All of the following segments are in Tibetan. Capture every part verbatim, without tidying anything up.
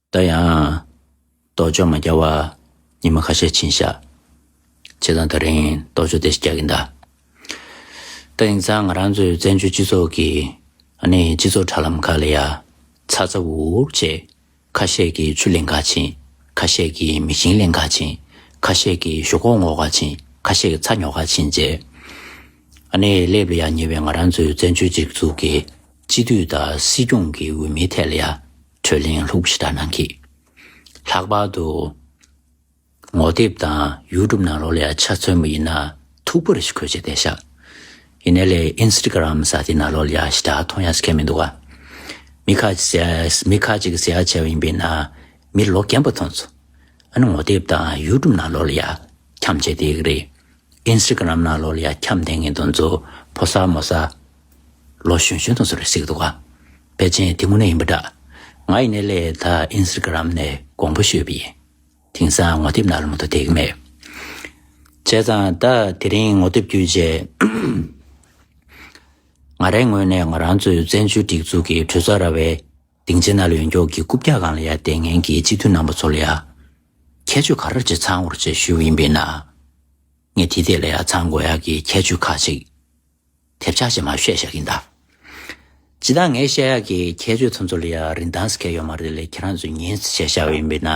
ད་ཡང་རྟོགས་བརྗོད་མ་བརྒྱབ་པ་ཉི་མ་ཁ་ཤས་ཕྱིན་ཤག་བྱས་ཙང་ད་རིང་རྟོགས་བརྗོད་དེ་ཞིག་རྒྱག་གིན་གདའ། ད་ཡིན་ཙང་ང་རང་ཚོའི་བཙན་བྱོལ་སྤྱི་ཚོགས་ཀྱི་ཨ་ནི་སྤྱི་ཚོགས་དྲ་ལམ་ཁག་ལ་ཡ་ཚ་ཚ་འུར་འུར་བྱས། ཁ་ཤས་ཀྱིས་ཆུ་ལེན་ག་ཕྱིན། ཁ་ཤས་ཀྱིས་མི་ཤིང་ལེན་ག་ཕྱིན། ཁ་ཤས་ཀྱིས་ཞོག་ཁོག་ངོ་ག་ཕྱིན། ཁ་ཤས་ཀྱིས་ཚྭ་ཉོ་ག་ཕྱིན་བྱས། ཨ་ནི་སླེབས་ལ་ཡ་ཉེ་བའི་ང་རང་ཚོའི་བཙན་བྱོལ་སྒྲིག་འཛུགས་ཀྱི་སྤྱི་འཐུས་དང་སྲིད་སྐྱོང་གི་འོས་མིའི་ཐད་ལ་ཡ་གྲོས་གླེང་ལྷུག་ཞེ་དྲག་གནང་གི། ལྷག་པར་དུ་ངོ་དེབ་དང་ཡུ་ཊུབ་ནང་ལོགས་ལ་ཡ་ཆ་མཚོན་པ་ཡིན་ན་ཐུག་པ་རེ་ཞིག་འཁོད་བྱས་བསྡད་ཤག་ཡིན་ནའི་ལས་ཨིན་སི་ཊ་གྷི་རམ་ཟེར་དེ་ནང་ལོགས་ལ་ཡ་ཞེ་དྲག་མཐོང་ཡ་ཟེར་མཁན་མི་འདུག་ག་མི་ཁ་ཅིག་ཟེར་ཡ་མི་ཁ་ཅིག་ཟེར་ཡ་བྱས་པ་ཡིན་པས་ན་མི་ལོ་རྒན་པ་མཐོང་ཚོ། ཨ་ནི་ངོ་དེབ་དང་ཡུ་ཊུབ་ནང་ལོགས་ལ་ཡ་འཁྱམ་བྱས་བསྡད་ཀྱི་རེད། ཨིན་སི་ཊ་གྷི་རམ་ནང་ལོགས་ལ་ཡ་འཁྱམ་བསྡད་མཁན་དེ་ཚོ་ཕོ་གསར་མོ་གསར་ལོ་གཞོན་གཞོན་དེ་ཚོ་རེད་ཟེར་གྱི་འདུག་ག་ཕལ་ཆེར་དེ་དངོས་གནས་ཡིན་པ་འདྲ། ང་ཡིན་ནའི་ལས་ད་ཨིན་སི་ཊ་གྷི་རམ་ནས་དགོངས་པ་ཞུས་པ་ཡིན། དེང་སང་ངོ་དེབ་ནང་ལ་མ་གཏོགས་བསྡད་ཀྱི་མེད། བྱས་ཙང་ད་དེ་རིང་ངོ་དེབ་བརྒྱུད་བྱས། ང་རའི་ངོས་ནས་ང་རང་ཚོའི་བཙན་བྱོལ་སྒྲིག་འཛུགས་ཀྱི་གྲོས་ཚོགས་ར་བའི་སྡིངས་ཆའི་ནང་ལ་ཡོད་མཁན་གྱི་རྐུབ་བཀྱག་སྒང་ལ་ཡ་བསྡད་མཁན་གྱི་སྤྱི་འཐུས་རྣམ་པ་ཚོ་ལ་ཡ་ཁྱད་ཆོས་ག་རེ་ཅིག་ཚང་དགོས་རེད་ཅེས་ཞུས་པ་ཡིན་པས་ན། ངས་དེ་ཐད་ལ་ཡ་ཚང་དགོས་ཡག་གི་ཁྱད་ཆོས་ཁག་ཅིག་དེབ་ཆག་ཅིག་མར་བཤད་བཞག་གིན་གདའ། སྤྱིར་བཏང་ངས་བཤད་ཡག་གི་ཁྱད་ཆོས་ཚོ་ཚོ་ལ་ཡ་རིན་ཐང་ཟེར་མཁན་ཡོད་མ་རེད། ལས་ཁྱེད་རང་ཚོས་ཉན་ཟེར་བཤད་བཞག་པ་ཡིན་པས་ན།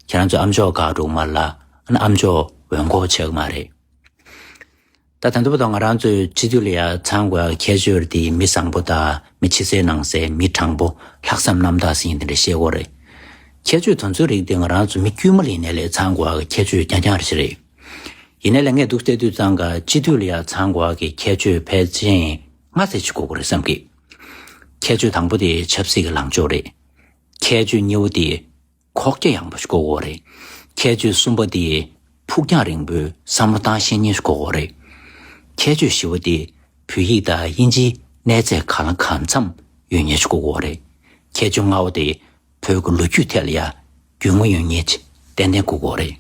ཁྱེད་རང་ཚོས་ཨ་མཆོག་དགག་འགྲོ་གི་མ་རེད་ལ། ཨ་ནི་ཨ་མཆོག་འོས་འགོག་བྱེད་ཀྱི་མ་རེད། ད་ད་ལྟ་བར་དུ་ང་རང་ཚོའི་སྤྱི་འཐུས་ལ་ཡ་ཚང་དགོས་ཡག་ཁྱད་ཆོས་དེ་མི་བཟང་པོ་དང་མི་ཕྱི་གསལ་ནང་གསལ། མི་དྲང་པོ། ལྷག་བསམ་རྣམ་དག་ཟེར་མཁན་དེ་འདྲ་བཤད་དགོས་རེད། ཁྱད་ཆོས་དེ་ཚོའི་རིགས་དེ་ང་རང་ཚོ་མི་དཀྱུས་མ་ལ་ཡིན་ནའི་ལས་ཚང་དགོས་ཡག་ཁྱད་ཆོས་རྐྱང་རྐྱང་རེད་ཤག་རེད། ཡིན་ནའི་ལས་ངས་འདུག་བལྟས་དུས་ཙང་ཀ་སྤྱི་འཐུས་ལ་ཡ་ཚང་དགོས་ཡག་གི་ཁྱད་ཆོས་ཕལ་ཆེར་ལྔ་ཙམ་ཅིག་དགོས་ཀྱི་རེད་བསམ་གི། ཁྱད་ཆོས་དང་པོ་དེ་ཆབ་སྲིད་ཀྱི་ལངས་ཕྱོགས་རེད། ཁྱད་ཆོས་གཉིས་པ་དེ་ཁོག་རྒྱ་ཡངས་པོ་ཞིག་དགོས་ཀྱི་རེད། ཁྱད་ཆོས་གསུམ་པ་དེ་ཕུགས་རྒྱང་རིང་པོའི་བསམ་བློ་བཏང་ཤེས་མཁན་ཞིག་དགོས་ཀྱི་རེད། ཁྱད་ཆོས་བཞི་པ་དེ་བོད་ཡིག་དང་དབྱིན་ཇིའི་གནས་ཚད་གང་ལ་གང་འཚམ་ཡོད་མཁན་ཞིག་དགོས་ཀྱི་རེད། ཁྱད་ཆོས་ལྔ་པ་དེ་བོད་ཀྱི་ལོ་རྒྱུས་ཐད་ལ་ཡ་རྒྱུས་མངའ་ཡོད་མཁན་ཅིག་ཏན་ཏན་དགོས་ཀྱི་རེད།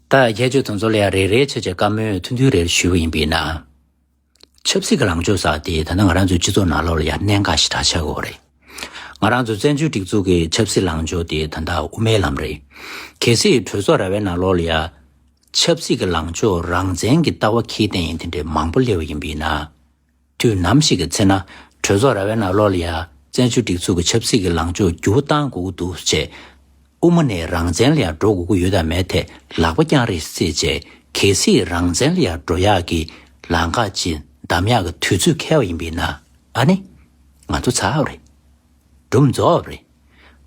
ད་ཁྱད་ཆོས་དེ་ཚོ་ལ་ཡ་རེ་རེ་བྱས་བྱས་བཀའ་མོལ་ཐུང་ཐུང་རེ་ཞུས་པ་ཡིན་པས་ན། ཆབ་སྲིད་ཀྱི་ལངས་ཕྱོགས་ཟེར་དེ་ད་ལྟ་ང་རང་ཚོའི་སྤྱི་ཚོགས་ནང་ལོགས་ལ་ཡ་གནད་འགག་ཞེ་དྲག་ཆགས་ཀྱི་ཡོད་རེད། ང་རང་ཚོ་བཙན་བྱོལ་སྒྲིག་འཛུགས་ཀྱི་ཆབ་སྲིད་ལངས་ཕྱོགས་དེ་ད་ལྟ་དབུ་མའི་ལམ་རེད། གལ་སྲིད་གྲོས་ཚོགས་ར་བའི་ནང་ལོགས་ལ་ཡ་ཆབ་སྲིད་ཀྱི་ལངས་ཕྱོགས་རང་བཙན་གྱི་ལྟ་བ་འཁྱེར་བསྡད་མཁན་དེ་འདྲའི་མང་པོ་སླེབས་པ་ཡིན་པས་ན། དུས་ནམ་ཞིག་གི་ཚེ་ན་གྲོས་ཚོགས་ར་བའི་ནང་ལོགས་ལ་ཡ་བཙན་བྱོལ་སྒྲིག་འཛུགས་ཀྱི་ཆབ་སྲིད་ཀྱི་ལངས་ཕྱོགས་འགྱུར་བ་གཏང་དགོས་ཀྱི་འདུག་ཅེས། དབུ་མ་ནས་རང་བཙན་ལ་ཡ་འགྲོ་དགོས་ཀྱི་ཡོད་དམ་མེད་ཐད་ལག་པ་བརྐྱངས་རེས་བྱས་བྱས་གལ་སྲིད་རང་བཙན་ལ་ཡ་འགྲོ་ཡག་གི་ལམ་ཁ་ཅིག་བདམས་ཡག་གི་དུས་ཚོད་འཁེལ་བ་ཡིན་པས་ན། ཨ་ནི་ང་ཚོ་ཚར་བ་རེད། སྒྲུབ་རྫོགས་པ་རེད།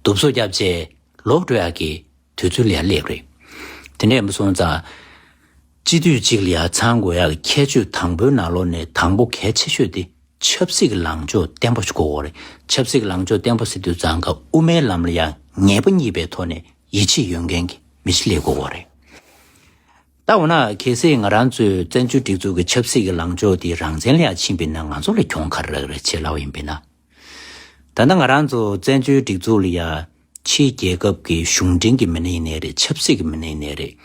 དུབ་སོ་བརྒྱབ་བྱས་ལོག་འགྲོ་ཡག་གི་དུས་ཚོད་ལ་ཡ་སླེབས་རེད། དེ་འདྲ་ཡིན་པ་སོང་ཙང་། སྤྱི་འཐུས་གཅིག་ལ་ཡ་ཚང་དགོས་ཡག་གི་ཁྱད་ཆོས་དང་པོའི་ནང་ལོགས་ནས་དང་པོ་གལ་ཆེ་ཤོས་དེ་ཆབ་སྲིད་ཀྱི་ལངས་ཕྱོགས་བརྟན་པོ་ཞིག་དགོས་ཀྱི་རེད། ཆབ་སྲིད་ཀྱི་ལངས་ཕྱོགས་བརྟན་པོ་ཟེར་དུས་ཙང་ཀ་དབུ་མའི་ལམ་ལ་ཡ་ངེས་པ་རྙེད་པའི་ཐོག་ནས་ཡིད་ཆེས་ཡོད་མཁན་གྱི་མི་ཞིག་སླེབས་དགོས་ཀྱི་རེད། ད་འོ་ན་གལ་སྲིད་ང་རང་ཚོའི་བཙན་བྱོལ་སྒྲིག་འཛུགས་ཀྱི་ཆབ་སྲིད་ཀྱི་ལངས་ཕྱོགས་དེ་རང་བཙན་ལ་ཡ་ཕྱིན་པ་ཡིན་ན་ང་ཚོ་ལ་གྱོང་ག་རེ་རག་གི་རེད་ཅེས་ལབ་པ་ཡིན་པས་ན། ད་ལྟ་ང་རང་ཚོ་བཙན་བྱོལ་སྒྲིག་འཛུགས་ལ་ཡ་ཕྱིའི་རྒྱལ་ཁབ་ཀྱི་གཞུང་འབྲེལ་གྱི་མི་སྣ་ཡིན་ནའི་རེད། ཆབ་སྲིད་ཀྱི་མི་སྣ་ཡིན་ནའི་རེད།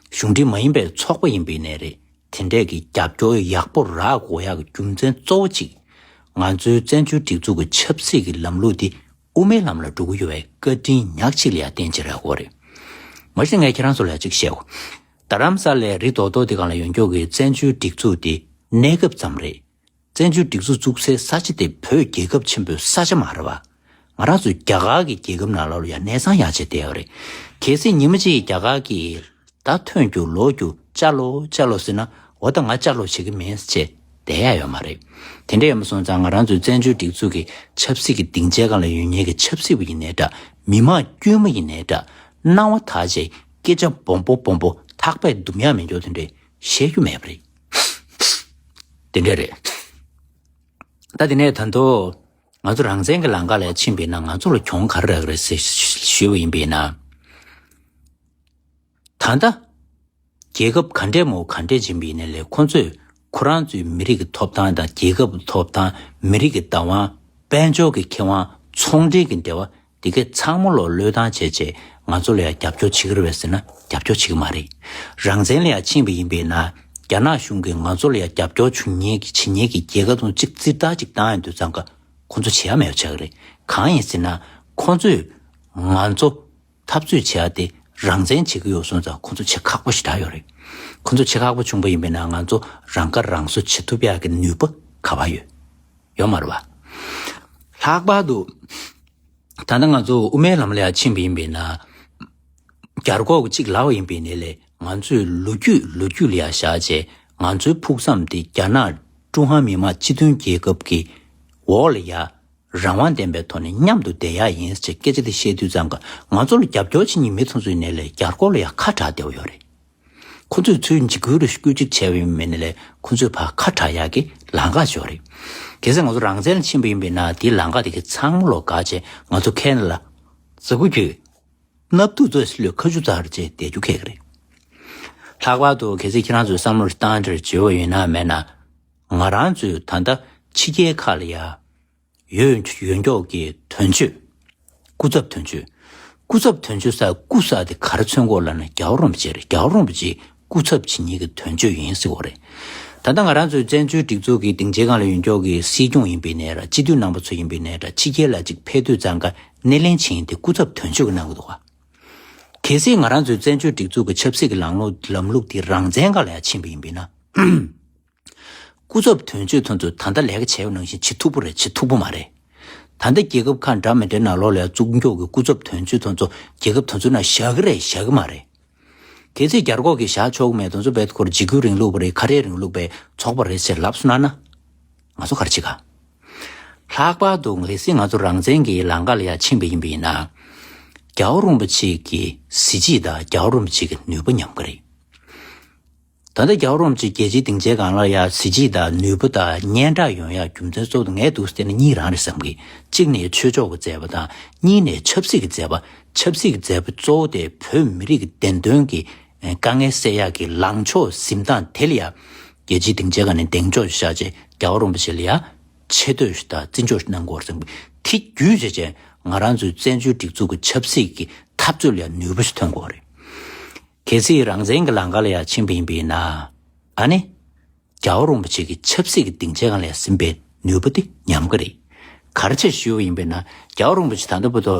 གཞུང་འབྲེལ་མ་ཡིན་པའི་ཚོགས་པ་ཡིན་པ་ཡིན་ནའི་རེད། དེ་འདྲས་ཀྱི་རྒྱབ་སྐྱོར་ཡག་པོ་རག་དགོས་ཡག་གི་རྒྱུ་མཚན་གཙོ་བོ་གཅིག་ང་ཚོའི་བཙན་བྱོལ་སྒྲིག་འཛུགས་ཀྱི་ཆབ་སྲིད་ཀྱི་ལམ་ལུགས་འདི་དབུ་མའི་ལམ་ལ་འགྲོ་གི་ཡོད་པའི་བཀའ་དྲིན་ཉག་གཅིག་ལ་ཡ་བརྟེན་བྱས་རག་གི་ཡོད་རེད། མ་གཞི་ངས་ཁྱེད་རང་ཚོ་ལ་ཡ་གཅིག་བཤད་དགོས། རྡ་རམ་ས་ལའི་རི་རྡོག་རྡོག་དེ་སྒང་ལ་ཡོད་མཁན་གྱི་བཙན་བྱོལ་སྒྲིག་འཛུགས་དེ་གནས་སྐབས་ཙམ་རེད། བཙན་བྱོལ་སྒྲིག་འཛུགས་བཙུགས་སའི་ས་ཆ་དེ་བོད་རྒྱལ་ཁབ་ཆེན་པོའི་ས་ཆ་མ་རེད་པ། ང་རང་ཚོ་རྒྱ་གར་གྱི་རྒྱལ་ཁབ་ནང་ལོགས་ལ་ཡ་གནས་ཚང་ཡག་བྱས་བསྡད་ཡོད་རེད། གལ་སྲིད་ཉི་མ་གཅིག་རྒྱ་གར་གྱི་ད་ཐོན་རྒྱུ་ལོག་རྒྱུ་བཅའ་ལོ་བཅའ་ལོ་ཟེར་ན། འོ་ད་ང་བཅའ་ལོ་བྱེད་ཀྱི་མིན་ཟེར་བྱས་བསྡད་ཡ་ཡོད་མ་རེད། དེ་འདྲ་ཡིན་པ་སོང་ཙང་ང་རང་ཚོའི་བཙན་བྱོལ་སྒྲིག་འཛུགས་ཀྱི་ཆབ་སྲིད་ཀྱི་སྡིངས་ཆའི་སྒང་ལ་ཡོད་མཁན་གྱི་ཆབ་སྲིད་པ་ཡིན་ནའི་འདྲ། མི་མང་དཀྱུས་མ་ཡིན་ནའི་འདྲ། སྣང་བ་དག་བྱས་སྐད་ཆ་སྦོམ་པོ་སྦོམ་པོ་ཐག་པས་སྡུམ་ཡ་མེད་མཁན་དེ་འདྲས་བཤད་རྒྱུ་མེད་པ་རེད། དེ་འདྲས་རེད། ད་དེ་ནས་ད་དུང་ང་ཚོ་རང་བཙན་གྱི་ལམ་ཁ་ལ་ཕྱིན་པ་ཡིན་ན་ང་ཚོ་ལ་གྱོང་ག་རེ་རག་གི་རེད་ཟེར་ཞུས་པ་ཡིན་པ་ཡིན་ན། ད་ལྟ་རྒྱལ་ཁབ་ག་འདྲས་མོ་ག་འདྲས་ཕྱིན་པ་ཡིན་ནའི་ལས་ཁོང་ཚོས་ཁོ་རང་ཚོའི་མི་རིགས་ཀྱི་ཐོབ་ཐང་དང་རྒྱལ་ཁབ་ཀྱི་ཐོབ་ཐང་། མི་རིགས་ཀྱི་བདག་དབང་། དཔལ་འབྱོར་གྱི་ཁེ་དབང་། ཚོང་འབྲེལ་གྱི་འབྲེལ་བ། དེ་གས་ཚང་མ་ལོག་བློས་བཏང་བྱས་བྱས་ང་ཚོ་ལ་ཡང་རྒྱབ་སྐྱོར་བྱེད་ཀྱི་རེད་པས་ཟེར་ན་རྒྱབ་སྐྱོར་བྱེད་ཀྱི་མ་རེད། རང་བཙན་ལ་ཡང་ཕྱིན་པ་ཡིན་པས་ན་རྒྱ་ནག་གཞུང་གིས་ང་ཚོ་ལ་ཡང་རྒྱབ་སྐྱོར་བྱེད་མཁན་གྱི་བྱེད་མཁན་གྱི་རྒྱལ་ཁབ་དང་གཅིག་རྩིས་རྟགས་གཅིག་བཏང་ཡོང་དུས་ཙང་ཀ་ཁོ་ཚོ་བྱེད་ཡ་མེད་པ་ཆགས་ཀྱི་རེད། གང་ཡིན་ཟེར་ན་ཁོ་ཚོས་ ང་ཚོ་འཐབ་རྩོད་བྱེད་ཡ་དེ་རང་བཙན་བྱེད་ཀྱི་ཡོད་སོང་ཙང་ཁོ་ཚོ་བྱེད་ཁག་པོ་ཞེ་དྲག་ཡོད་རེད། ཁོ་ཚོ་བྱེད་ཁག་པོ་བྱུང་པ་ཡིན་པས་ན་ང་ཚོ་རང་ཁ་རང་གསོ་བྱེད་ཐུབ་ཡ་གི་ནུས་པ་ག་བ་ཡོད། ཡོད་མ་རེད་བ། ལྷག་པར་དུ་ད་ལྟ་ང་ཚོ་དབུ་མའི་ལམ་ལ་ཡ་ཕྱིན་པ་ཡིན་པས་ན། རྒྱ་རྒོག་གཅིག་ལབ་པ་ཡིན་པའི་ནས་ལས་ང་ཚོའི་ལོ་རྒྱུས་ལོ་རྒྱུས་ལ་ཡ་བཞག་བྱས་ང་ཚོའི་ཕུགས་བསམ་དེ་རྒྱ་ནག་ཀྲུང་ཧྭ་མི་དམངས་སྤྱི་མཐུན་རྒྱལ་ཁབ་ཀྱི་འོག་ལ་ཡ་རང་དབང་ལྡན་པའི་ཐོག་ནས་མཉམ་དུ་བསྡད་ཡ་ཡིན་ཟེར་སྐད་ཆ་དེ་བཤད་དུས་ཙང་ཀ་ང་ཚོ་ལ་རྒྱབ་སྐྱོར་བྱེད་མཁན་མི་ཚོ་ཚོའི་ནས་ལས་རྒྱ་རྒོག་ལ་ཡ་ཁ་གྲག་བསྡད་པ་ཡོད་རེད། ཁོ་ཚོས་ཚུར་འཇིགས་སྐུལ་རེ་སྐུལ་ཅིག་བྱས་པ་ཡིན་པའི་ནས་ལས་ཁོ་ཚོས་ཕར་ཁ་གྲག་ཡ་གི་ལམ་ཁ་ཤོར་རེད། གལ་སྲིད་ང་ཚོ་རང་བཙན་ལ་ཕྱིན་པ་ཡིན་པས་ན་དེའི་ལམ་ཁ་དེ་གི་ཚང་མ་ལོག་དགག་བྱས་ང་ཚོ་ཁེ་ན་ལ་ཟ་ཁུ་གྱོད། སྣབས་ཐུག་ཚོས་ལོས་ཁ་ཆུ་ཚར་རྗེས་བསྡད་རྒྱུ་ཁེག་རེད། ལྷག་པར་དུ་གལ་སྲིད་ཁྱེད་རང་ཚོས་བསམ་བློ་བཏང་འདྲེར་བརྗོད་པ་ཡོད་ན་མེད་ན། ང་རང་ཚོས་ད་ལྟ་ཕྱི་རྒྱལ་ཁག་ལ་ཡ་ཡོད་ཡོད་མགྱོགས་ཀྱི་དོན་གཅོད། སྐུ་ཚབ་དོན་གཅོད། སྐུ་ཚབ་དོན་གཅོད་ས་སྐུ་ས་དེ་ག་རེ་མཚོན་གོ་ལབ་ན་རྒྱལ་བ་རིན་པོ་ཆེ་རེད། རྒྱལ་བ་རིན་པོ་ཆེ་སྐུ་ཚབ་བྱེད་མཁན་གྱི་དོན་གཅོད་ཡིན་ཟེར་གོ་རེད། ད་ལྟ་ང་རང་ཚོའི་བཙན་བྱོལ་སྒྲིག་འཛུགས་ཀྱི་སྡིངས་ཆའི་སྒང་ལ་ཡོད་མགྱོགས་ཀྱི་སྲིད་སྐྱོང་ཡིན་པའི་ནས་ར་སྤྱི་འཐུས་རྣམ་པ་ཚོ་ཡིན་པའི་ནས་ར་ཕྱི་རྒྱལ་ལ་ཅིག་ཕེབས་དུས་ཙང་ཀ་སྣེ་ལེན་བྱེད་མཁན་དེ་སྐུ་ཚབ་དོན་གཅོད་ཀྱི་གནང་གི་འདུག་ག་གལ་སྲིད་ང་རང་ཚོའི་བཙན་བྱོལ་སྒྲིག་འཛུགས་ཀྱི་ཆབ་སྲིད་ཀྱི་ལམ་ལུགས་ལམ་ལུགས་དེ་རང་བཙན་སྒང་ལ་ཡ་ཕྱིན་པ་ཡིན་པས་ན། སྐུ་ཚབ་དོན་གཅོད་ཚོ་ཚོས་ད་ལྟ་ལས་ཀ་བྱས་པ་ནང་བཞིན་བྱེད་ཐུབ་པོ་རེད། བྱེད་ཐུབ་པོ་མ་རེད། ད་ལྟ་རྒྱལ་ཁབ་ཁག་འདྲ་མི་འདྲའི་ནང་ལོགས་ལ་ཡ་བཙུགས་མགྱོགས་ཀྱི་སྐུ་ཚབ་དོན་གཅོད་ཚོ་ཚོ་རྒྱལ་ཁབ་དེ་ཚོའི་ནང་བཞག་གི་རེད་བཞག་གི་མ་རེད། གལ་སྲིད་རྒྱ་རྒོག་གིས་བཞག་ཆོག་གི་མེད་དོན་ཚོ་བེད་ཁོར་འཇིགས་སྐུལ་རིང་ལུགས་པ་རེད། ཁ་བྲལ་རིང་ལུགས་པའི་ཚོགས་པ་རེད་ཟེར་ལབ་སོང་ན་ན། ང་ཚོ་ག་རེ་བྱེད་ག་ལྷག་པར་དུ་གལ་སྲིད་ང་ཚོ་རང་བཙན་གྱི་ལམ་ཁ་ལ་ཡ་ཕྱིན་པ་ཡིན་པ་ཡིན་ན། རྒྱལ་བ་རིན་པོ་ཆེ་གི་གཟི་བརྗིད་དང་རྒྱལ་བ་རིན་པོ་ཆེ་གི་ནུས་པ་ཉམས་ཀྱི་རེད། ད་ལྟ་རྒྱལ་བ་རིན་པོ་ཆེ་རྒྱལ་སྤྱིའི་སྡིངས་ཆའི་སྒང་ལ་ཡ་གཟི་བརྗིད་དང་ནུས་པ་དང་སྙན་གྲགས་ཡོང་ཡ་རྒྱུ་མཚན་གཙོ་བོ་ངས་འདུག་བལྟས་ན་གཉིས་རང་རེད་བསམ་གི། གཅིག་ནས་ཆོས་ཕྱོགས་ཀྱི་མཛད་པ་དང་གཉིས་ནས་ཆབ་སྲིད་ཀྱི་མཛད་པ། ཆབ་སྲིད་ཀྱི་མཛད་པ་གཙོ་བོ་དེ་བོད་མི་རིགས་ཀྱི་བདེན་དོན་གྱི་དཀའ་ངལ་སེལ་ཡག་གི་ལངས་ཕྱོགས་འཛིན་སྟངས་དེ་ལ་ཡ། རྒྱལ་སྤྱིའི་སྡིངས་ཆའི་སྒང་ནས་གདེང་འཇོག་བཞག་བྱས་རྒྱལ་བ་རིན་པོ་ཆེ་ལ་ཡ་ཆེ་བསྟོད་ཞིག་དང་བརྩི་འཇོག་ཞིག་གནང་དགོས་རེད་བསམ་གི། དེ་བརྒྱུད་བྱས་བྱས་ང་རང་ཚོའི་བཙན་བྱོལ་སྒྲིག་འཛུགས་ཀྱི་ཆབ་སྲིད་ཀྱི་འཐབ་རྩོད་ལ་ཡ་ནུས་པ་ཞིག་ཐོན་དགོས་རེད། གལ་སྲིད་རང་བཙན་གྱི་ལམ་ཁ་ལ་ཡ་ཕྱིན་པ་ཡིན་པས་ན། ཨ་ནི། རྒྱལ་བ་རིན་པོ་ཆེ་གི་ཆབ་སྲིད་ཀྱི་སྡིངས་ཆའི་སྒང་ལ་ཡ་ཟིན་པའི་ནུས་པ་དེ་ཉམས་ཀྱི་རེད། ག་རེ་བྱས་ཞུས་པ་ཡིན་པས་ན་རྒྱལ་བ་རིན་པོ་ཆེ་ད་ལྟ་བར་དུ་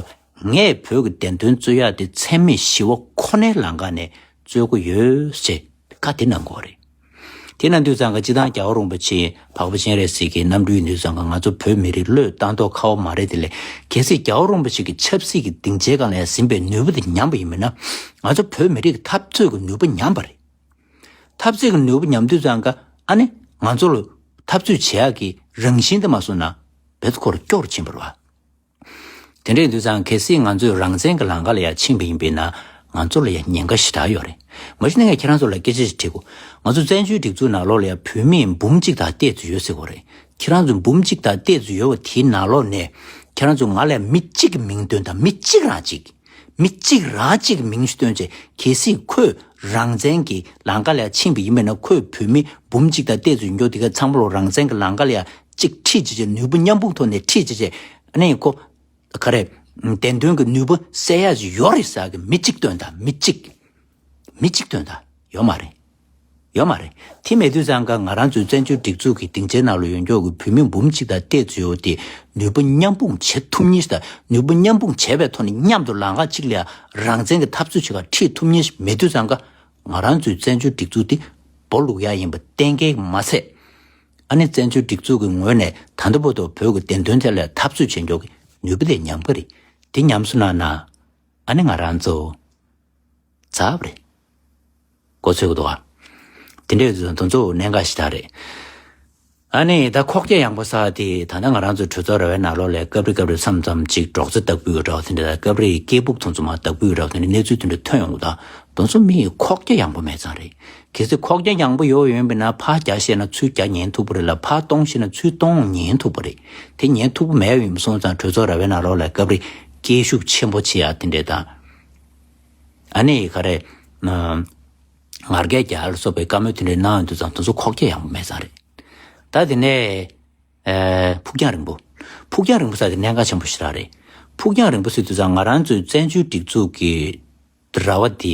ངས་བོད་ཀྱི་བདེན་དོན་རྩོད་ཡག་དེ་འཚེ་མེད་ཞི་བ་ཁོ་ནའི་ལམ་ཁ་ནས་རྩོད་ཀྱི་ཡོད་ཅེས་བཀའ་དེ་གནང་གི་ཡོད་རེད། དེ་གནང་དུས་ཙང་ག་སྤྱིར་བཏང་རྒྱལ་བ་རིན་པོ་ཆེ་འཕགས་པ་སྤྱན་རས་གཟིགས་ཀྱི་རྣམ་སྤྲུལ་ཡིན་དུས་ཙང་ག་ང་ཚོ་བོད་མི་རིགས་བློས་བཏང་མདོག་ཁ་པོ་མ་རེད་དེ་ལས། གལ་སྲིད་རྒྱལ་བ་རིན་པོ་ཆེ་གི་ཆབ་སྲིད་ཀྱི་སྡིངས་ཆའི་སྒང་ལ་ཡ་ཟིན་པའི་ནུས་པ་དེ་ཉམས་པ་ཡིན་པས་ན། ང་ཚོ་བོད་མི་རིགས་ཀྱི་འཐབ་རྩོད་ཀྱི་ནུས་པ་ཉམས་པ་རེད། འཐབ་རྩོད་ཀྱི་ནུས་པ་ཉམས་དུས་ཙང་ཀ་ཨ་ནི་ང་ཚོ་ལ་འཐབ་རྩོད་བྱེད་ཡག་གི་རང་བཞིན་དེ་མ་སོང་ན་བེད་ཁོ་ར་སྐྱོ་རུ་ཕྱིན་པ་རེད་བ། དེ་འདྲ་ཡིན་དུས་ཙང་གལ་སྲིད་ང་ཚོས་རང་བཙན་གྱི་ལམ་ཁ་ལ་ཡ་ཕྱིན་པ་ཡིན་པས་ན་ང་ཚོ་ལ་ཡ་ཉེན་ཁ་ཞེ་དྲག་ཡོད་རེད། མ་གཞི་ནས་ངས་ཁྱེད་རང་ཚོ་ལ་སྐད་ཆ་ཞིག་དྲིས་གོ། ང་ཚོ་བཙན་བྱོལ་སྒྲིག་འཛུགས་ནང་ལོགས་ལ་ཡ་བོད་མི་འབུམ་གཅིག་དང་ཏོག་ཙམ་ཡོད་ཟེར་གོ་རེད། ཁྱེད་རང་ཚོ་འབུམ་གཅིག་དང་ཏོག་ཙམ་ཡོད་པ་དེའི་ནང་ལོགས་ནས་ཁྱེད་རང་ཚོ་ང་ལ་ཡ་མི་གཅིག་གི་མིང་སྟོན་དང་མི་གཅིག་རང་གཅིག་མི་གཅིག་རང་གཅིག་གི་མིང་ཞིག་བཏོན་བྱས་གལ་སྲིད་ཁོས་རང་བཙན་གྱི་ལམ་ཁ་ལ་ཕྱིན་པ་ཡིན་པས་ན་ཁོས་བོད་མི་འབུམ་གཅིག་དང་ཏོག་ཙམ་ཡོད་མགྱོགས་དེ་ག་ཚང་མ་ལོ་རང་བཙན་གྱི་ལམ་ཁ་ལ་ཡ་གཅིག་ཁྲིད་བྱས་བྱས་ནུས་པ་མཉམ་སྤུངས་ཐོག་ནས་ཁྲིད་བྱས་བྱས་ཨ་ནི་ཁོ་ག་རེ་བདེན་དོན་གྱི་ནུས་པ་གསལ་ཡག་ཅིག་ཡོད་རེད་ཟེར་གི་མི་གཅིག་བཏོན་དང་མི་གཅིག་མི་གཅིག་བཏོན་དང་ཡོད་མ་རེད། ཡོད་མ་རེད། དེ་མེད་དུས་ཙང་ཀ་ང་རང་ཚོའི་བཙན་བྱོལ་སྒྲིག་འཛུགས་ཀྱི་སྡིངས་ཆའི་ནང་ལ་ཡོད་མགྱོགས་ཀྱི་བོད་མི་འབུམ་གཅིག་དང་ཏོག་ཙམ་ཡོད་དེ་ནུས་པ་མཉམ་སྤུངས་བྱེད་ཐུབ་མཁན་ཞིག་དང་ནུས་པ་མཉམ་སྤུངས་བྱས་པའི་ཐོག་ནས་མཉམ་དུ་ལམ་ཁ་གཅིག་ལ་རང་བཙན་གྱི་འཐབ་རྩོད་བྱེད་ག་ཁྲིད་ཐུབ་མཁན་ཞིག་མེད་དུས་ཙང་ཀ་ང་རང་ཚོའི་བཙན་བྱོལ་སྒྲིག་འཛུགས་དེ་སྦོ་ལུག་ཡག་ཡིན་པ་གཏན་འཁེལ་མ་ཚད། ཨ་ནི་བཙན་བྱོལ་སྒྲིག་འཛུགས་ཀྱི་ངོས་ནས་ད་ལྟ་བར་དུ་བོད་ཀྱི་བདེན་དོན་ཐད་ལ་འཐབ་རྩོད་བྱེད་མགྱོགས་ཀྱི་ནུས་པ་དེ་ཉམས་ཀ་རེད། དེ་ཉམས་སོང་ན་ན། ཨ་ནི་ང་རང་ཚོ་ཚར་བ་རེད། གོ་ཚོད་གི་འདུག་ཨ། དེ་འདྲའི་དུས་ཚོད་ཚོ་གནད་འགག་ཞིག་ད་རེད། ཨ་ནི་ད་ཁོག་རྒྱ་ཡངས་པོ་ས་དེ་ད་ལྟ་ང་རང་ཚོ་གྲོས་ཚོགས་ར་བའི་ནང་ལོགས་ལ་སྐབས་རེ་སྐབས་རེ་མཚམས་མཚམས་ཅིག་སྒྲོག་ཙེ་བདག་པོའི་འདྲ་བ་དེ་འདྲ་དང་སྐབས་རེ་སྐད་སྦུག་དེ་ཚོ་མ་བདག་པོའི་འདྲ་བ་དེ་འདྲ་གནས་ཚུལ་དེ་འདྲ་ཐོན་ཡོང་གི་ད་དེ་ཚོ་མི་ཡི་ཁོག་རྒྱ་ཡངས་པོ་མེད་ཙང་རེད། གལ་སྲིད་ཁོག་རྒྱ་ཡངས་པོ་ཡོད་ཡོད་པས་ན་ཕར་རྒྱ་བཤད་ན་ཚུར་རྒྱ་ཉན་ཐུབ་པ་རེད་ལ་ཕར་སྟོང་བཤད་ན་ཚུར་སྟོང་ཉན་ཐུབ་པ་རེད། དེ་ཉན་ཐུབ་པ་མེད་པ་ཡིན་པ་སོང་ཙང་གྲོས་ཚོགས་ར་བའི་ནང་ལོགས་ལ་སྐབས་རེ་སྐད་ཤུགས་ཆེན་པོ་བྱེད་ཡ་དེ་འདྲས་དང་། ཨ་ནི་ག་རེ། ང་རྒྱལ་རྒྱག་ལ་སོགས་པའི་བཀའ་མོལ་དེ་འདྲས་གནང་ཡོང་དུས་ཙང་དེ་ཚོ་ཁོག་རྒྱ་ཡངས་པོ་མེད་ཙང་རེད། ད་དེ་ནས། ཨེ། ཕུགས་རྒྱང་རིང་པོ། ཕུགས་རྒྱང་རིང་པོ་ཟེར་དེ་གནད་འགག་ཆེན་པོ་ཞིག་རང་རེད། ཕུགས་རྒྱང་རིང་པོ་ཟེར་དུས་ཙང་ང་རང་ཚོའི་བཙན་བྱོལ་སྒྲིག་འཛུགས་ཀྱི་ར་བ་འདི་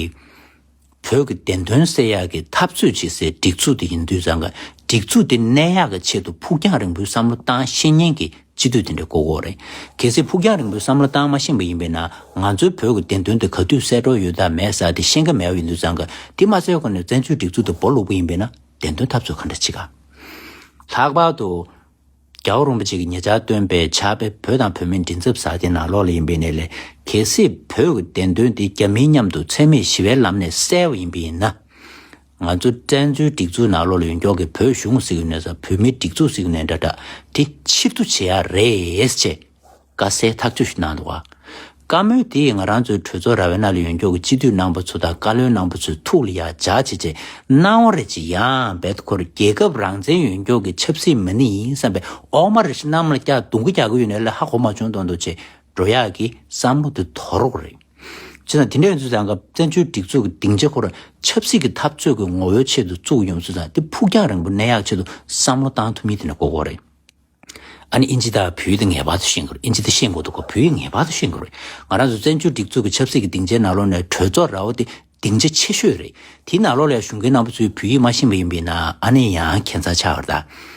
བོད་ཀྱི་བདེན་དོན་གསལ་ཡག་གི་འཐབ་རྩོད་བྱེད་སའི་སྒྲིག་འཛུགས་དེ་ཡིན་དུས་ཙང་ག་ སྒྲིག་འཛུགས་དེ་གནས་ཡག་གི་ཆེད་དུ་ཕུགས་རྒྱང་རིང་པོའི་བསམ་བློ་བཏང་ཤེས་མཁན་གྱི་སྤྱི་འཐུས་དེ་འདྲ་དགོས་ཀྱི་ཡོད་རེད། གལ་སྲིད་ཕུགས་རྒྱང་རིང་པོའི་བསམ་བློ་བཏང་མ་ཤེས་པ་ཡིན་པས་ན། ང་ཚོའི་བོད་ཀྱི་བདེན་དོན་དེ་ག་དུས་གསལ་འགྲོ་ཡོད་དང་མེད་ཟེར་དེ་ཤེས་ཀྱི་མེད་པ་ཡིན་དུས་ཙང་གི། དེ་མ་གསལ་གོང་ནས་བཙན་བྱོལ་སྒྲིག་འཛུགས་དེ་སྦོ་ལུག་པ་ཡིན་པས་ན། བདེན་དོན་འཐབ་རྩོད་ག་འདྲ་བྱེད་ག། ལྷག་པར་དུ། རྒྱལ་བ་རིན་པོ་ཆེ་གིས་ཉེ་ཆར་བཏོན་པའི་ཕྱག་དཔེ་བོད་དང་བོད་མིའི་མགྲིན་ཚབ་ཟེར་དེ་ནང་ལོགས་ལ་ཡིན་པའི་ནས་ལས། གལ་སྲིད་བོད་ཀྱི་བདེན་དོན་དེ་རྒྱ་མིའི་མཉམ་དུ་འཚེ་མེད་ཞི་བའི་ལམ་ནས་གསལ་བ་ཡིན་པ་ཡིན་ན། ང་ཚོ་བཙན་བྱོལ་སྒྲིག་འཛུགས་ནང་ལོགས་ལ་ཡོད་མཁན་གྱི་བོད་གཞུང་ཟེར་གྱི་ནས་ས་བོད་མིའི་སྒྲིག་འཛུགས་ཟེར་གྱི་ནས་འདྲ་འདྲ་དེ་ཕྱིར་བསྡུ་བྱེད་ཡ་རེད་ཅེས་བཀའ་གསལ་ཐག་གཅོད་ཞིག་གནང་འདུག་བ། བཀའ་མོལ་དེ་ང་རང་ཚོའི་གྲོས་ཚོགས་ར་བའི་ནང་ལ་ཡོད་མཁན་གྱི་སྤྱི་འཐུས་རྣམ་པ་ཚོ་དང་བཀའ་བློན་རྣམ་པ་ཚོའི་ཐུགས་ལ་ཡ་འཇགས་བྱས་བྱས་གནང་བ་རེད་ཅེས། ཡང་རྦད་ཁོ་རང་རྒྱལ་ཁབ་རང་བཙན་ཡོད་མཁན་གྱི་ཆབ་སྲིད་མི་སྣ་ཡིན་བསམ་པའི་འོག་མ་རེ་ཞིག་གནམ་ལ་བཀྱག་རྡུང་གི་རྒྱག་གི་ཡོད་ནའི་ལས་ཧ་གོ་མ་བྱུང་མདོག་མདོག་བྱས་འགྲོ་ཡག་གི་བསམ་བློ་དེ་དོར་རོགས་རེད། བྱས་ཙང་དེ་འདྲ་ཡིན་ཚུལ་ཙང་ག་བཙན་བྱོལ་སྒྲིག་འཛུགས་ཀྱི་སྡིངས་ཆ་ཁོ་རང་ཆབ་སྲིད་ཀྱི་འཐབ་རྩོད་ཀྱི་ངོ་བོའི་ཆེད་དུ་བཙུགས་ཡོང་ཚུལ་ཙང་དེ་ཕུགས་རྒྱང་རིང་པོ་གནས་ཡག་ཆེད་དུ་བསམ་བློ་བཏང་ཐུབ་མིན་དེ་འདྲ་དགོས་ཀྱི་རེད། ཨ་ནི་ཨིན་ཇི་དང་བོད་ཡིག་དེ་ངེས་པར་དུ་ཤེས་དགོས་རེད། ཨིན་ཇི་དེ་ཤེས་དགོས་འདུག་གོ། བོད་ཡིག་ངེས་པར་དུ་ཤེས་དགོས་རེད། ང་རང་ཚོ་བཙན་བྱོལ་སྒྲིག་འཛུགས་ཀྱི་ཆབ་སྲིད་ཀྱི་སྡིངས་ཆའི་ནང་ལོགས་ནས་གྲོས་ཚོགས་ར་བ་དེ་སྡིངས་ཆ་ཆེ་ཤོས་རེད། དེའི་ནང་ལོགས་ལ་ཡང་གཞོན་སྐྱེས་རྣམ་པ་ཚོས་བོད་ཡིག་མ་ཤེས་པ་ཡིན་པས་ན་ཨ་ནི་ཡང་ཁྱད་མཚར་ཆགས་པ་རེད་ད།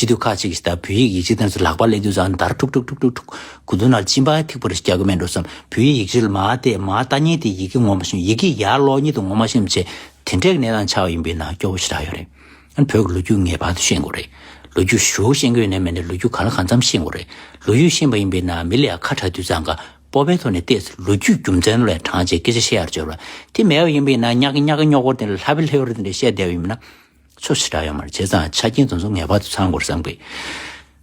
སྤྱི་འཐུས་ཁག་ཅིག་གིས་ད་བོད་ཡིག་ཡིག་ཆ་དེ་ཚོ་ལག་པ་ལེན་དུས་ཙང་འདར་ཁྲུག་ཁྲུག་ཁྲུག་ཁྲུག་ཁྲུག་མགོ་ཐོག་ནང་གཅིན་པ་ཐིགས་པ་རེ་རྒྱག་གི་མེད་འགྲོ་བསམ། བོད་ཡིག་ཡིག་ཆ་ལ་མར་བལྟས་མར་ལྟ་མཁན་དེ་ཡི་གེ་ངོ་མ་ཤེས། ཡི་གེ་ཡར་ཀློག་མཁན་དེ་ངོ་མ་ཤེས་པ་བྱས། དེ་འདྲའི་གནས་སྟངས་ཆགས་པ་ཡིན་པས་ན་སྐྱོ་པོ་ཞེ་དྲག་ཡོད་རེད། ཨ་ནི་བོད་ཀྱི་ལོ་རྒྱུས་ངེས་པར་དུ་ཤེས་དགོས་རེད། ལོ་རྒྱུས་ཞེ་པོ་ཤེས་ཀྱི་ཡོད་ནའི་མེད་ནའི་ལོ་རྒྱུས་གང་ལ་གང་འཚམ་ཤེས་དགོས་རེད། ལོ་རྒྱུས་ཤེས་པ་ཡིན་པས་ན་མི་ལ་ཡང་ཁ་གྲག་དུས་ཙང་ག་སྤོབས་པའི་ཐོག་ནས་བལྟས་ཚེ་ལོ་རྒྱུས་རྒྱུ་མཚན་ལ་དྲངས་བྱས་སྐད་ཆ་བཤད་ཡར་བྱོས་ར། དེ་མེད་པ་ཡིན་པས་ན་ཉག་གི་ཉག་གི་རྙོག་པོ་དེ་ལ་ལྷ་བི་ལྷེ་བོར་དེ་འདྲ་བཤད་བསྡད་པ་ཡིན་ན། ཆོ་ཞེ་དྲག་ཡོད་མ་རེད། བྱས་ཙང་ཆ་རྐྱེན་དེ་ཚོ་ངེས་པར་དུ་ཚང་དགོས་རེད་བསམ་གི།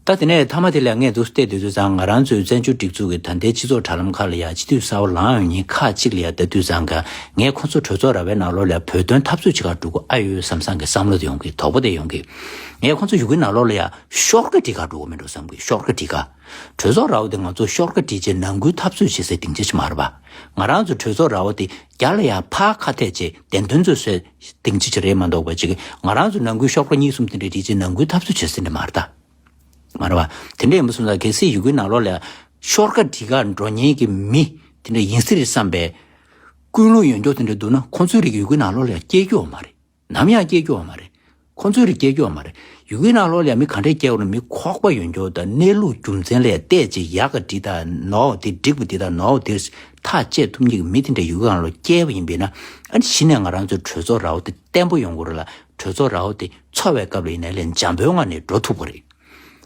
ད་དེ་ནས་མཐའ་མ་དེ་ལ་ངས་འདུག་བལྟས་དུས་ཙང་ང་རང་ཚོའི་བཙན་བྱོལ་སྒྲིག་འཛུགས་ཀྱི་ད་ལྟའི་སྤྱི་ཚོགས་དྲ་ལམ་ཁག་ལ་ཡང་སྤྱི་འཐུས་གསར་པ་ལངས་ཡོང་མཁན་ཁག་ཅིག་ལ་ཡང་ལྟ་དུས་ཙང་ག་ངས་ཁོང་ཚོ་གྲོས་ཚོགས་ར་བའི་ནང་ལོགས་ལ་ཡང་བོད་དོན་འཐབ་རྩོད་བྱེད་གར་འགྲོ་གི་ཨ་ཡོད་བསམ་བསམ་གི་བསམ་བློ་དེ་ཡོང་གི། དོགས་པ་དེ་ཡོང་གི། ངས་ཁོང་ཚོ་ཡུ་གུའི་ནང་ལོགས་ལ་ཡང་ཤོག་ཁ་སྒྲིལ་གར་འགྲོ་གི་མིན་འགྲོ་བསམ་གི། ཤོག་ཁ་སྒྲིལ་ག་གྲོས་ཚོགས་ར་བ་དེ་ང་ཚོ་ཤོག་ཁ་སྒྲིལ་བྱས་ནང་ཁུལ་འཐབ་རྩོད་བྱེད་སའི་སྡིངས་ཆ་ཅིག་མ་རེད་པ། ང་རང་ཚོ་གྲོས་ཚོགས་ར་བ་དེ་རྒྱ་ལ་ཡང་ཕར་ཁ་གཏད་བྱས་བདེན་དོན་རྩོད་སའི་སྡིངས་ཆ་ཅིག་རེད་མ་གཏོགས་པ་ཅིག་ང་རང་ཚོ་ནང་ཁུལ་ཤོག་ཁ་གཉིས་གསུམ་དེ་འདྲ་སྒྲིལ་བྱས་ནང་ཁུལ་འཐབ་རྩོད་བྱེད་སའི་འདྲ་མ་རེད་ད། མ་རེད་པ། དེ་འདྲ་ཡིན་པ་སོང་ཙང་གལ་སྲིད་ཡུ་གུའི་ནང་ལོགས་ལ་ཤོག་ཁ་སྒྲིལ་གར་འགྲོ་མཁན་གྱི་མི་དེ་འདྲ་ཡིན་སྲིད་རེད་བསམ་པའི་ཀུན་སློང་ཡོད་མཁན་དེ་འདྲ་འདུག་ན་ཁོང་ཚོའི་རིགས་ཡུ་གུའི་ནང་ལོགས་ལ་སྐྱེ་རྒྱུ་ཡོད་མ་རེད། ནམ་ཡང་སྐྱེ་རྒྱུ་ཡོད་མ་རེད། ཁོང་ཚོའི་རིགས་སྐྱེ་རྒྱུ་ཡོད་མ་རེད། ཡུ་གུའི་ནང་ལོགས་ལ་མི་ག་འདྲས་སྐྱེ་བ་ན་མི་ཁོག་པ་ཡོད་མཁན་དང་གནས་ལུགས་རྒྱུ་མཚན་ལ་བལྟས་ཅིག་ཡག་ག་འགྲིག་དང་ནོར་བ་དེ་འགྲིག་པ་འདི་དང་ནོར་བ་དེ་ཐག་བཅད་ཐུབ་མཁན་གྱི་མི་དེ་འདྲ་ཡུ་གུའི་ནང་ལོགས་སྐྱེས་པ་ཡིན་པས་ན། ཨ་ནི་གཞི་ནས་ང་རང་ཚོའི་གྲོས་ཚོགས་ར་བ་དེ་བརྟན་པོ་ཡོང་དགོས་རེད་ལ། གྲོས་ཚོགས་ར་བ་དེ་འཚོ་བའི་སྐབས་ལ་ཡིན་ནའི་ལས་འཇམ་པོའི་ངང་ནས་འགྲོ་ཐུབ་པ་རེད།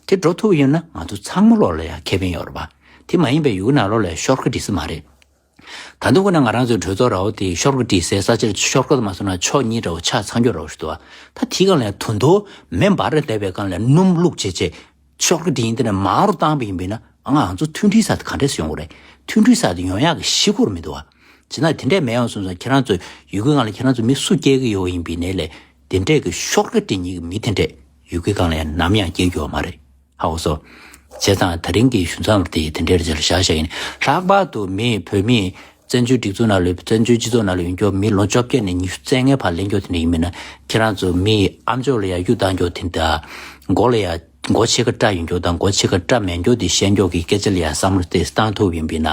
དེ་འགྲོ་ཐུབ་པ་ཡིན་ན་ང་ཚོ་ཚང་མ་ལོགས་ལ་ཡང་ཁེ་ཕན་ཡོད་རེད་པ། དེ་མ་ཡིན་པའི་ཡུལ་ནང་ལོགས་ལ་ཤོར་ཁ་འགྲིག་ས་མ་རེད། ད་དུང་ཁོ་ན་ང་རང་ཚོའི་གྲོས་ཚོགས་ར་བ་དེ་ཤོར་ཁ་འགྲིག་སའི་ས་ཆར་ཤོར་ཁ་དུ་མ་སོང་ན་ཕྱོགས་གཉིས་འདྲ་བོ་ཆ་ཚང་རྒྱུ་འདྲ་བོ་ཞིག་འདུག་པ། ད་དེའི་སྒང་ལ་ཡང་དོན་དུ་མེ་འབར་རེ་བསྡད་པའི་སྒང་ལ་སྣུམ་བླུགས་བྱས་བྱས་ཤོར་ཁ་འགྲིག་ཡིན་དེ་ནས་མང་རུ་བཏང་པ་ཡིན་པས་ན་ང་ང་ཚོ་མཐུན་སྒྲིལ་ས་དེ་ག་འདྲས་སེ་ཡོང་གི་རེད། མཐུན་སྒྲིལ་ས་དེ་ཡོང་ཡག་གི་གཞི་ཁོ་རང་མི་འདུག་པ། བྱས་ན་དེ་འདྲས་མེད་ཡོང་སོང་ཙང་ཁྱེད་རང་ཚོ་ཡུལ་གྱི་སྒང་ལ་ཁྱེད་རང་ཚོ་མི་སུ་སྐྱེལ་གི་ཡོད་ཡིན་པའི་ནས་ལས། དེ་འདྲས་ཀྱི་ཤོར་ཁ་འགྲིག་མཁན་གྱི་མི་དེ་འདྲས་ཡུལ་གྱི་སྒང་ལ་ཡང་ནམ་ཡང་སྐྱེལ་རྒྱུ་ཡོད་མ་རེད། ཧ་གོ་སོང་། བྱས་ཙང་ད་རིང་གི་ཞུ་མཚམས་དེ་དེ་འདྲས་ཅིག་ལ་བཞག་བཞག་ཡིན། ལྷག་པར་དུ་མི་བོད་མི་བཙན་བྱོལ་སྒྲིག་འཛུགས་ནང་ལ་བཙན་བྱོལ་སྤྱི་ཚོགས་ནང་ལ་ཡོད་མཁན་མི་ལོ་བཅོ་བརྒྱད་ནས་ཉི་ཤུ་རྩ་ལྔའི་བར་ལེན་རྒྱུ་དེ་འདྲས་ཡིན་མིན་ན་ཁྱེད་རང་ཚོ་མི་ཨ་མཆོག་ལ་ཡང་གཡུ་བཏང་རྒྱུ་དེ་འདྲ་མགོ་ལ་ཡང་མགོ་ཕྱེད་ཀ་སྐྲ་ཡོད་རྒྱུ་དང་མགོ་ཕྱེད་ཀ་སྐྲ་མེད་རྒྱུ་དེ་བཤད་རྒྱུ་གི་སྐད་ཆ་ལ་ཡང་བསམ་བློ་དེ་བཏང་ཐུབ་ཡིན་པས་ན་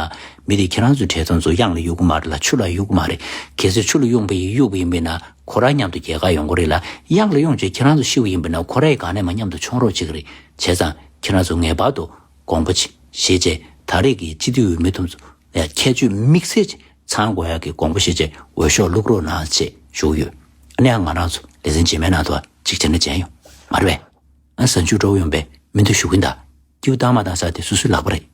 མི་དེ་ཁྱེད་རང་ཚོ་གྲས་ཚང་ཚོ་གཡང་ལ་གཡུག་གི་མ་རེད་ལ་ཆུ་ལ་གཡུག་གི་མ་རེད། གལ་སྲིད་ཆུ་ལ་གཡུག་པ་ཡིན་གཡུག་པ་ཡིན་པས་ན། ཁོ་རང་མཉམ་དུ་རྒྱལ་ཁ་ཡོང་གི་རེད་ལ། གཡང་ལ་གཡུག་བྱས་ཁྱེད་རང་ཚོ་ཤི་བ་ཡིན་པས་ན་ཁོ་རའི་སྒང་ནས་མ་མཉམ་དུ་མཆོང་རོགས་བྱེད་ཀྱི་རེད། བྱས་ཙང་ཁྱེད་རང་ཚོ་ངེས་པར་དུ་དགོངས་པ་བཞེས་བྱས་ད་རེས་ཀྱི་སྤྱི་འཐུས་འོས་མི་དེ་ཚོ་ཡ་ཁྱད་ཆོས་དམིགས་བསལ་ཅིག་ཚང་དགོས་ཡག་གི་དགོངས་པ་བཞེས་བྱས་འོས་ཤོག་བླུག་རོགས་གནང་ཞེས་ཞུ་གི་ཡོད། ཨ་ནི་ཡང་ང་རང་ཚོ་ལེ་ཚན་རྗེས་མའི་ནང་དུ་གཅིག་བྱས་ན་མཇལ་ཡོང་། མ་རེད་པས། ཨ་གཟའ་མཇུག་འགྲོ་ཡོང་པས་མི་འདུག་ཞུ་གིན་ད། སྐྱིད་པོ་བཏང་མ་བཏང་ས་དེ་སོ་སོའི་ལག་པ་རེད།